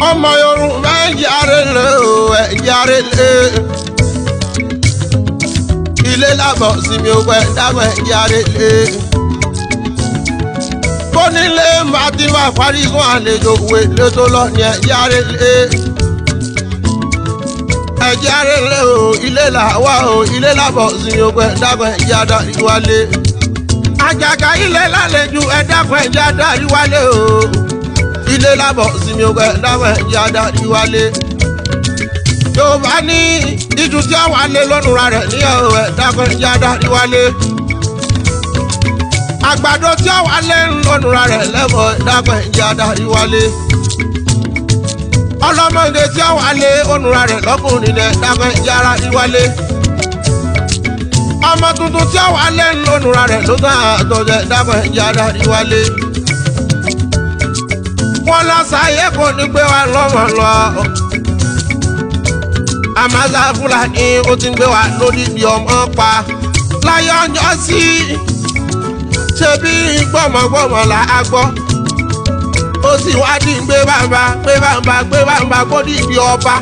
Ọmọ Yorùbá ń yára lé o, ẹ̀ yára lé. Ilé làbọ̀ sinmi owó ẹ̀ dábọ̀ ẹ̀ yára lé. Bónílé máa ti máa parí fún àlejò òwe lé tó lọ ní ẹ̀ yára lé. Ẹ̀ yára lé o, ilé làwà o, ilé làbọ̀ sinmi owó ẹ̀ dábọ̀ ẹ̀ yára wálé. Àjàgà ilé lálejò ẹ̀ dákun ẹ̀ yára wálé o, ilé lábọ̀ sinmi ọgbẹ́ dáwọ̀ ẹ̀jẹ̀ adarí wálé. Yorùbá ní ìjù tí ó wà lé lọ́nùra rẹ̀ ní ọ̀rọ̀ ẹ̀ dákọ̀ ẹ̀jẹ̀ adarí wálé. Àgbàdo tí ó wà lé lọ́nùra rẹ̀ lẹ́bọ̀ dákọ̀ ẹ̀jẹ̀ adarí wálé. Ọlọ́mọge tí ó wà lé ọ̀nùra rẹ̀ lọ́kùnrin rẹ̀ dákọ̀ ẹ̀jẹ̀ adarí wálé. Ọmọ tuntun tí ó wà lé lọ́nùra rẹ̀ lọ́sàn àtọ̀jẹ̀ dákọ̀ ẹ̀jẹ̀ adarí wálé. Wọ́n lọ́sàáyé kò ní gbé wa lọ́mọ lọ. Àmàlà Fúlàní ó ti ń gbé wa lórí bí ọmọ pa. Láyé ọjọ́ sí ṣe bí gbọ́mọgbọ́mọ là á gbọ́. Ó sì wá di gbé bàbá gbé bàbá gbé bàbá kó di bí ọba.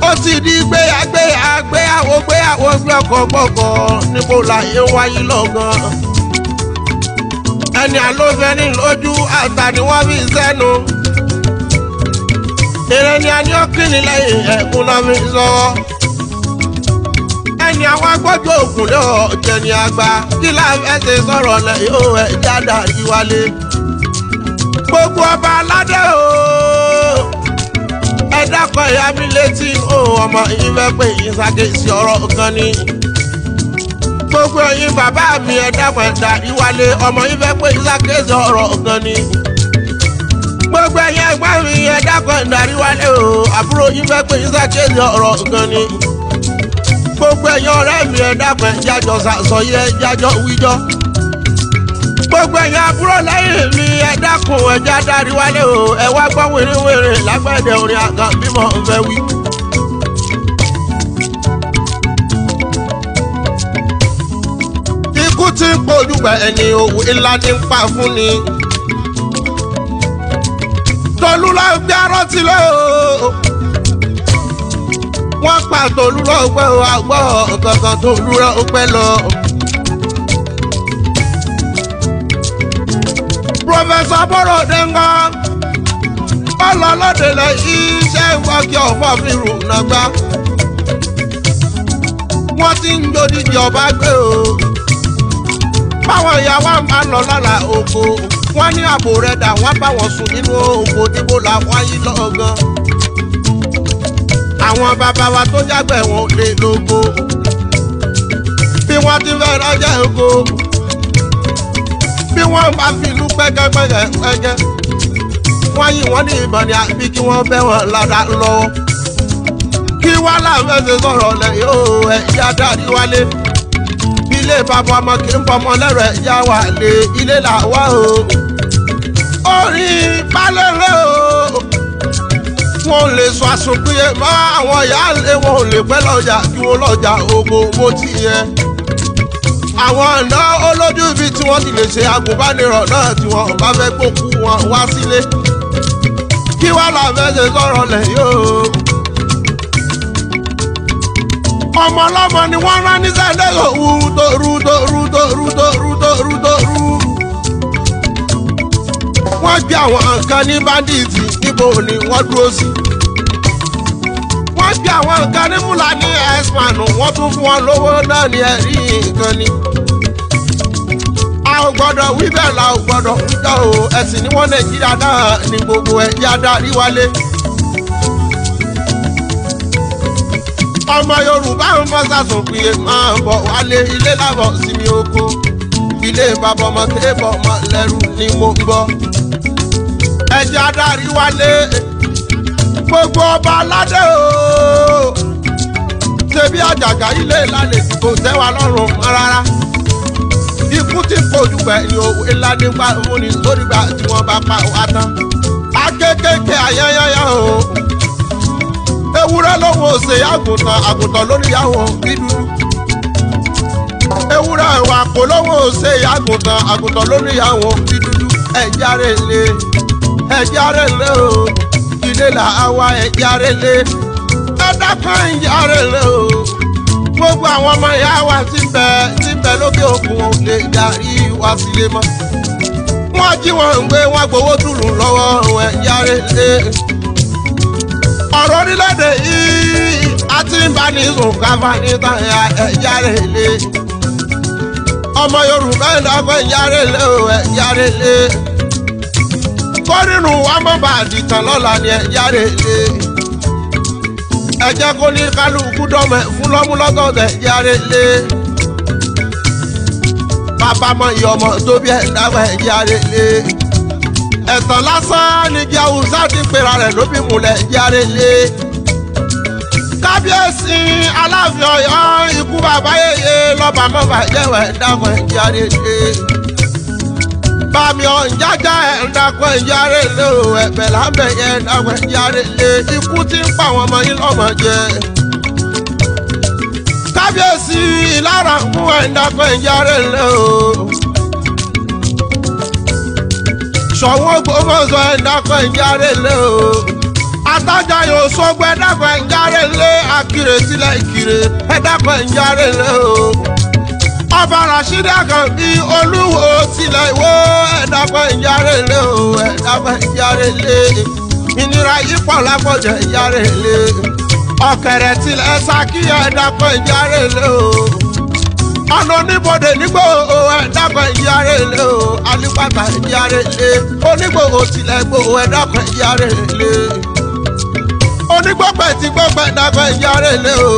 Ó ti di gbéyà gbéyà gbéyàwó gbéyàwó gbọ́kọ̀ gbọ́kọ̀ níbo láyé wáyé lọ́gán. Ẹni àlófẹ́ ní lójú àtà ni wọ́n fi sẹ́nu. Ìrìn ni a ní ó kíni lẹ́yìn ẹ̀kún náà fi sọ. Ẹni àwọn agbọ́jọ́ ògùn lé ọ̀jẹ̀ ní àgbà kí láfẹ́ ṣe sọ̀rọ̀ lẹ̀ yóò ẹ̀ jáde ìwálé. Gbogbo ọba aládé o, ẹ dákọ̀ ìyá mi létí o, ọmọ yín fẹ́ pé ìṣàkíyèsí ọ̀rọ̀ kan ni. Gbogbo ẹ̀yin bàbá mi ẹ dákun ẹ darí wálé, ọmọ yín fẹ́ pé ìṣàkíyèsí ọ̀rọ̀ kan ni. Gbogbo ẹ̀yin ẹ̀gbọ́n mi ẹ dákun ẹ darí wálé o, àbúrò yín fẹ́ pé ìṣàkíyèsí ọ̀rọ̀ kan ni. Gbogbo ẹ̀yin ọ̀rẹ́ mi ẹ dákun ẹ jájọ sàsọyé ẹ jájọ wíjọ. Gbogbo ẹ̀yin àbúrò lẹ́yìn mi ẹ dákun ẹ já darí wálé o, ẹ wá gbọ́ wìrìwìrì lágbẹ̀dẹ orin àgàn bímọ ń fẹ́ wí. Ikú tí ń pojúgbà ẹni òwò ńlá ní ń pa fún ni. Tolú lọ gbé arọ́tí lọ o. Wọ́n pa Tolú lọ gbé o, àgbọ̀ kankan Tolú lọ pẹ́ lọ. Pọfẹsọ Bọ́rọ̀ Dẹ́ngọ́ ọlọ́lọ́dẹ lẹ iṣẹ́ ìwọ́kì ọ̀fọ̀ fi rù nàgbà. Wọ́n ti ń jòdìjì ọba gbé o. Báwọn ìyá wa máa lọ lọ́la oko, wọ́n ní ààbò rẹ̀ dà, wọ́n bá wọn sùn nínú oko níbo làwọn ayé lọ́gán. Àwọn bàbá wa tó jágbẹ̀ wọn ò lè lóko. Bí wọ́n ti fẹ́ rọ́jà oko, bí wọ́n bá fi ìlú pẹ́kẹ́pẹ́kẹ́ pẹ́kẹ́, wọ́n yìn wọ́n ní ìbọn ni àbí kí wọ́n bẹ́ wọn ládàá lọ́wọ́. Kí wá láwọn ṣe sọ̀rọ̀ lẹ̀ yóò ẹ̀ yá dárí wálé. Ilé bàbá ọmọ kì í bọmọ lẹ́rọ ẹ̀ yá wà lé ilé là wá o. Orí balẹ̀lẹ̀ o. Wọ́n ò lè sọ àsùnpìyẹ mọ́ àwọn ìyá lé wọn ò lè pẹ́ lọ́jà kí wọ́n lọ́jà oko bó ti yẹ. Àwọn ọ̀nà olójú ibi tí wọ́n ti lè ṣe agùnbánirọ̀ náà tí wọ́n bá fẹ́ gbókú wọn wá sílé. Kí wá làwọn ṣe sọ̀rọ̀ lẹ̀ yóò. Ọmọ ọlọ́mọ ni wọ́n rán ní sẹ́lẹ̀ òwú tóru tóru tóru tóru tóru tóru. Wọ́n gbé àwọn nǹkan ní báńdíìtì níbo ni wọ́n dúró sí. Wọ́n gbé àwọn nǹkan ní Fúlàní ẹ̀sìmánù wọ́n tún fún wọn lówó náà ní ẹ̀rí nǹkan ni. A ò gbọ́dọ̀ wí bẹ́ẹ̀ la ò gbọ́dọ̀ wíjọ́ o, ẹ̀sìn ní wọ́n Nàìjíríà náà ní gbogbo ẹ̀ yá darí wálé. Ọmọ Yorùbá ń bọ́ sàsùn pé máa bọ̀ wálé, ilé làbọ̀ sinmi oko, ilé bàbá ọmọ kébọ̀ ọmọ lẹ́rù ni mo ń gbọ́. Ẹ̀jẹ̀ adarí wálé, gbogbo ọba aládé o, ṣebí àjàgà ilé ìlànà kò tẹ́ wa lọ́rùn mọ́ rárá. Ikú tí fojú pẹ̀ ní owó ńlá nípa múni sórígbà tí wọ́n bá pa wá tán. Akékèké ayẹyẹyẹ o, ewúrẹ́ lòun ò ṣe àgùntàn, àgùntàn lórí àwọn bí dúdú. Ewúrẹ́ wa kò lówó ṣe àgùntàn, àgùntàn lórí àwọn òbí dúdú. Ẹ̀járe lé, ẹ̀járe lé o, ilé là á wá, ẹ̀járe lé. Ẹ̀dákan ẹ̀járe lé o. Gbogbo àwọn ọmọ ìyá wa ti ń bẹ lókè òkun ò lè darí wá sílé mọ́. Wọ́n jí wọn ń gbé, wọ́n gbowó tùlù lọ́wọ́. Ẹ̀járe lé. Ọ̀rọ̀ orílẹ̀-èdè yìí àti ń bá ní sùn káfá ní táyà. Ẹ̀járe lé. Ọmọ Yorùbá, ẹ̀dàgbọ́, ẹ̀járe lé o, ẹ̀járe lé. Kórìnù wa mọ̀ bá àdìtàn lọ́la ni. Ẹ̀járe lé. Ẹ jẹ́ kó ní kálukú dọ́mẹ̀ fún lọ́múlọ́tọ̀ọ̀tẹ̀. Ẹ̀járe lé. Bàbá mọ iye ọmọ tó bí, ẹ̀dàgbọ́, ẹ̀járe lé. Ẹ̀tàn lásán ní kí Haúsá ti pera rẹ̀ lóbi múlẹ̀. Ẹ̀járe lé. Kábíyèsí Aláàfin Ọ̀yọ́, ikú bàbá yèyé lọ́ba mọ́fà jẹ́wọ́, ẹ̀dàgbọ́, ẹ̀járe lé. Bàmí ọ̀njájá, ẹ̀dàgbọ́, ẹ̀járe lé o. Ẹ̀bẹ̀ lábẹ́ yẹn, ẹ̀dàgbọ́, ẹ̀járe lé. Ikú ti ń pa àwọn ọmọ yín lọ́mọ jẹ. Kábíyèsí Ìlara ń kún, ẹ̀dàgbọ́, ẹ̀járe lé o. Ṣọ̀wọ́n Ògbómọ̀ṣọ́, ẹ̀dàgbọ́, ẹ̀járe lé o. Atájà yóò sọgbọ́, ẹ̀dàgbọ́, ẹ̀járe lé. Akire sílẹ̀ Ìkirè, ẹ̀dàgbọ́, ẹ̀járe lé o. Ọba Rasheed Àkànbí, Olúwo tilẹ̀ Ìwó, ẹ̀dàgbọ́, ẹ̀járe lé o. Ẹ̀dàgbọ́, ẹ̀járe lé. Ìnira yìí pọ̀ lápọ̀jù. Ẹ̀járe lé. Ọ̀kẹ̀rẹ̀ tilẹ̀ Ṣakí, ẹ̀dàgbọ́, ẹ̀járe lé o. Ọ̀nà oníbodè nígbò, ẹ̀dàgbọ́, ẹ̀járe lé o. Alípàtà, ẹ̀járe lé. Onígbò tilẹ̀ gbò, ẹ̀dàgbọ́, ẹ̀járe lé. Onígbọ̀pẹ̀ ti gbọ́pẹ̀, ẹ̀dàgbọ́, ẹ̀járe lé o.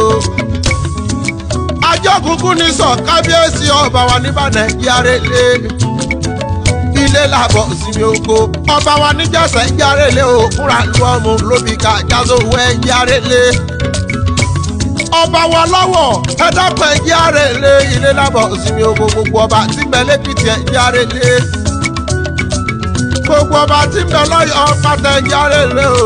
Ajọ́kùnkùn ní sọ kábíyèsí ọba wa nìbàdàn, ẹ̀járe lé. Ilé làbọ̀ sinmi oko, ọba wa níjàsẹ̀, ẹ̀járe lé o. Fúnra lu ọmọ lóbi ká jásòwò, ẹ̀járe lé. Ọba wa lọ́wọ́, ẹ̀dọ́pẹ̀, ẹ̀járe lé. Ilé làbọ̀ sinmi oko. Gbogbo ọba tí ń bẹ lẹ́kìtì, ẹ̀járe lé. Gbogbo ọba tí ń bẹ lọ́yọ̀ọ́ pátá, ẹ̀járe lé o.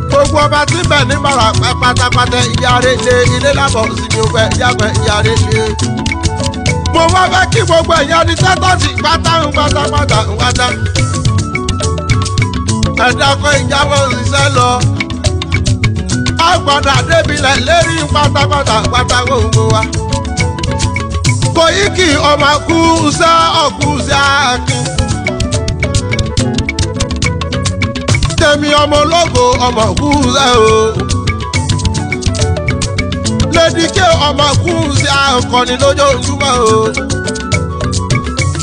Gbogbo ọba tí ń bẹ ní Ìbàràpá pátápátá, ẹ̀járe lé. Ilé làbọ̀ sinmi oko, ẹ̀jápẹ̀, ẹ̀járe lé. Mo wá fẹ́ kí gbogbo ẹ̀yàn ní sẹ́tọ̀sì pátá ń pátápátá ń pátá. Ẹ̀dá kan ìjábọ̀ ṣiṣẹ́ lọ. A gbọ́dọ̀ débilẹ̀ lérí pátápátá pátá gbogbo wa. Kòyíkì ọmọ kú sẹ́ ọ̀kú sí akin. Tèmi ọmọ ológo ọmọ kú sẹ́ o. Lédìké ọmọ kú sí akọni lójoojúmọ́ o.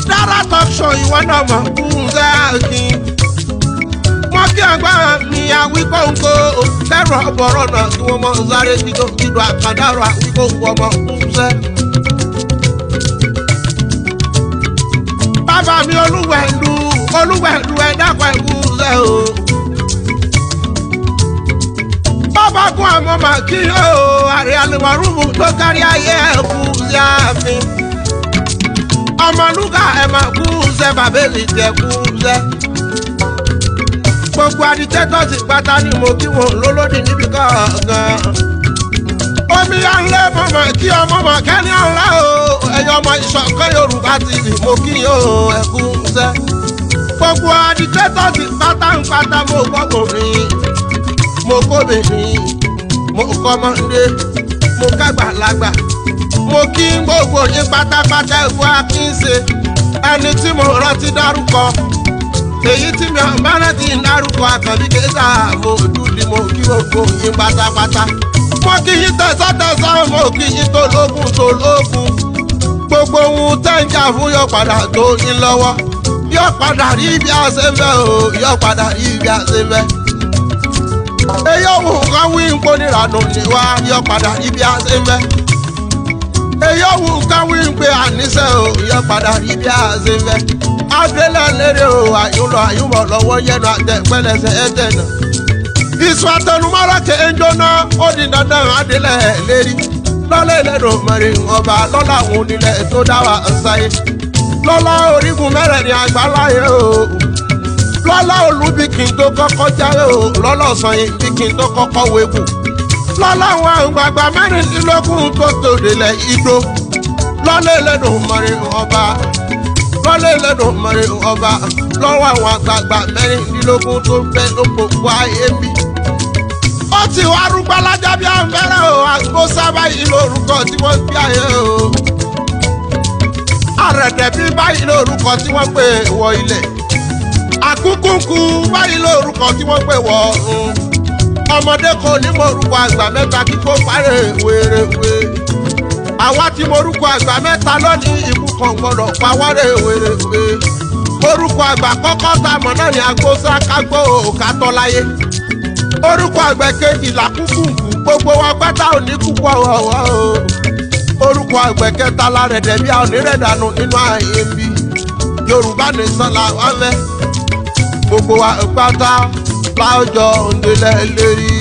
Dára talk show, ìwọ náà mọ̀ kú sí akin. Wọ́n kí agbára mi àwíkọ́ńkó lẹ́rọ ọ̀bọ̀rọ̀ náà kí wọ́n mọ̀ sáré dídò dídò àkàndárò àwíkọ́ńkó ọmọ kú sẹ́. Bàbá mi Olúwẹ̀lú, Olúwẹ̀lú, ẹ̀dàpọ̀, ẹ̀kú sẹ́ o. Bàbá kún àmọ́ mà kí o, àrẹ àlùmọ̀rúfù tó kárí ayé, ẹ̀kú sí ààfin. Ọmọlúkà ẹ̀ mà kú sẹ́, bàbá èlì jẹ́ kú sẹ́. Gbogbo aditẹ́tọ̀sì pátá ni mo kí wọn lólódì níbi kọ̀ọ̀kan. Omi ọ̀nlẹ́ mọ̀mọ́ kí ọmọ mọ̀ kẹ́ni ọ̀nlá o. Ẹ̀yin ọmọ Ìṣọ̀kan Yorùbá TV, mo kí o, ẹ̀kú sẹ́. Gbogbo aditẹ́tọ̀sì pátá ń pátá, mo gbọ́kùnrin, mo kóbìnrin, mo kọ́mọdé, mo kágbàlagbà, mo kí gbogbo yín pátápátá. Ẹ̀kú akínṣe ẹni tí mo rántí dárúkọ, èyí tí mi ò bá rántí dárúkọ, àkànbí kéésà mo dúdú, mo kí gbogbo yín pátápátá. Mo kí yín tẹ̀sán-tẹ̀sán, mo kí yín tológun tológun. Gbogbo ohun tẹ́ ń jà fún yóò padà tó yín lọ́wọ́, yóò padà rí bí a ṣe ń fẹ́ o, yóò padà rí bí a ṣe ń fẹ́. Èyí òun kan wí ń poniranù níwá, yóò padà rí bí a ṣe ń fẹ́. Èyí òun kan wí ń pe àníṣe o, yóò padà rí bí a ṣe ń fẹ́. Adélẹ̀ lérè o, àyúnlọ àyúnbọ̀ lọ́wọ́ yẹnu àtẹ̀pẹ́lẹsẹ̀ ẹ̀tẹ̀ náà. Iṣu atẹnumọ́rọ́ kẹ́ ń jóná, ó di dandan adélẹ̀ lérí. Lọ́lá ìlẹ́nu mẹ́rin ọba, lọ́lá àwọn onílẹ̀ tó dá wa ṣáyé. Lọ́lá orígun mẹ́rẹ̀ẹ̀rin àgbáláyé o. Lọ́lá olúbikin tó kọ́kọ́ jáwé o. Lọ́lá ọ̀sán ibikin tó kọ́kọ́ wéwù. Lọ́lá àwọn àgbààgbà 16 tó tòdìlẹ̀ igbó. Lọ́lẹ̀ Ẹlẹ́dùmarè ọba, lọ́lẹ̀ Ẹlẹ́dùmarè ọba, lọ́wọ́ àwọn àgbààgbà 16 tó ń bẹ lóko ayé mi. Ó ti wá rúgbà lájà bí àǹfẹ́rẹ́ o, àgbo sábà yìí lórúkọ tí wọ́n gbé ayé o. Àrẹ̀dẹ̀ bí báyìí lórúkọ tí wọ́n pè wọ ilẹ̀. Àkúkúkú báyìí lórúkọ tí wọ́n pè wọ ọ̀run. Ọmọdé kò ní mọ orúkọ àgbà mẹ́ta kíkó parẹ́ wérewé. Àwa tí mo orúkọ àgbà mẹ́ta lónìí, ikú kan gbọ́dọ̀ pa wáré wérewé. Orúkọ àgbà kọ́kọ́ tá a mọ̀ náà ní agbósá kágbó òkàtọ́láyé. Orúkọ àgbẹ̀ kejì làkúkùkù, gbogbo wa pátá ò ní kúkú ọ̀wọ́ o. Orúkọ àgbẹ̀ kẹta la rẹ̀ dẹ̀bí a ò ní rẹ̀ dànù nínú ààyè bí. Yorùbá nìsan la wá fẹ́, gbogbo wa pátá láwùjọ òǹdílẹ̀ lérí.